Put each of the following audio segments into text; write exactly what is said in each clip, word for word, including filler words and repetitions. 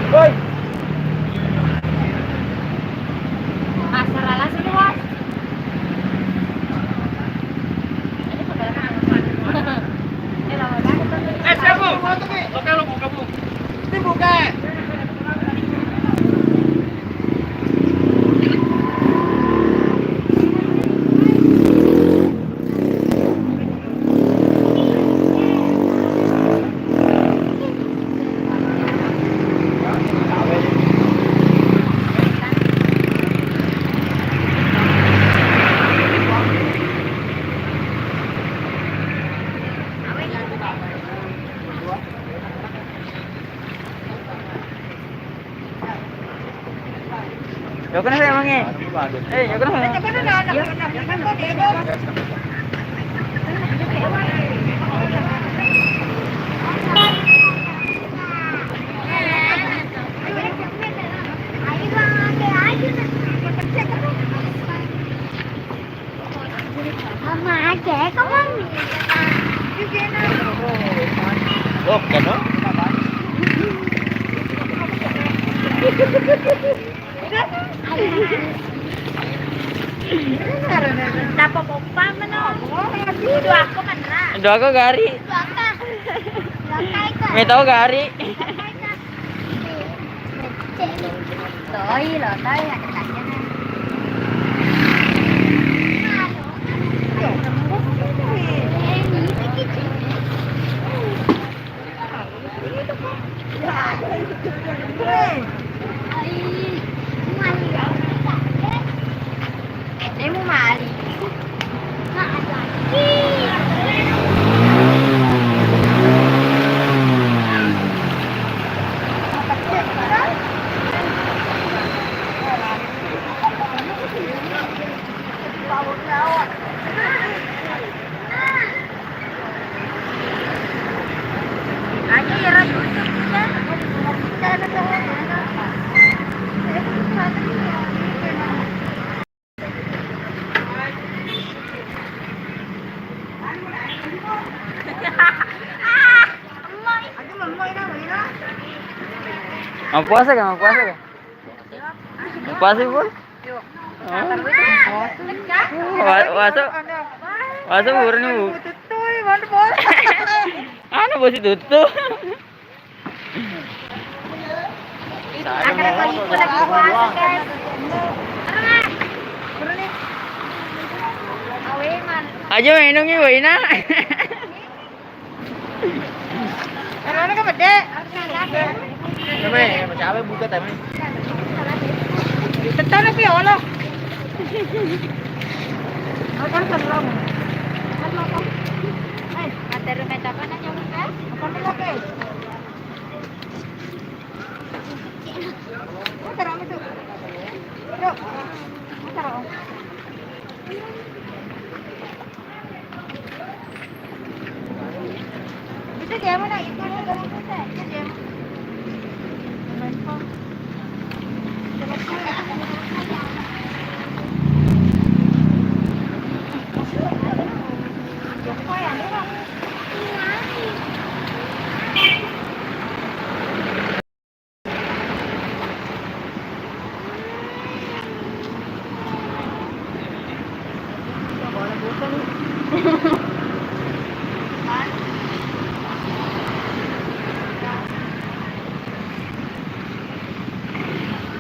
Woi. Asal alas ini, Bos. Eh, siapa? Oke, lo buka, Bu. Ini buka. Yo kena saya mangi. Eh, yo kena. Mama aja, kamu. Oke, no? Dapat pompa meno. Dua aku mana? Dua aku gari. Dua aku. Dua aku itu. Metau gari. Toi lo, toi ada tanya. Dé' mumali. Mappuasa ga? Mappuasa ga? Mappuasa, Pul? Wa-, wasu. Wasu burung, Bu. Anu, bosi tuttu. Ada kali itu lagi puasa, guys. Aja minum ya, Wina. Arana ka pede. Teme, cabe buka teme. Tetana pi olah. Akan serem. Ada rumah apa nanya, Bang? Apa nih, Bang?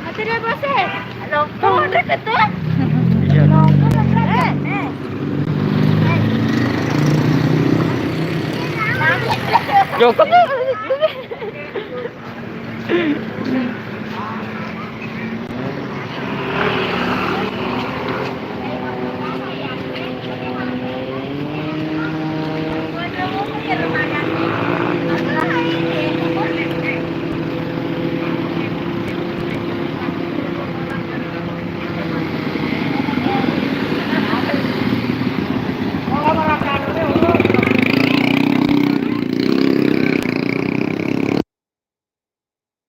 Ate dia bose. Loko, deket tuh. Iya. Loko, loko, eh, eh. Joko tuh.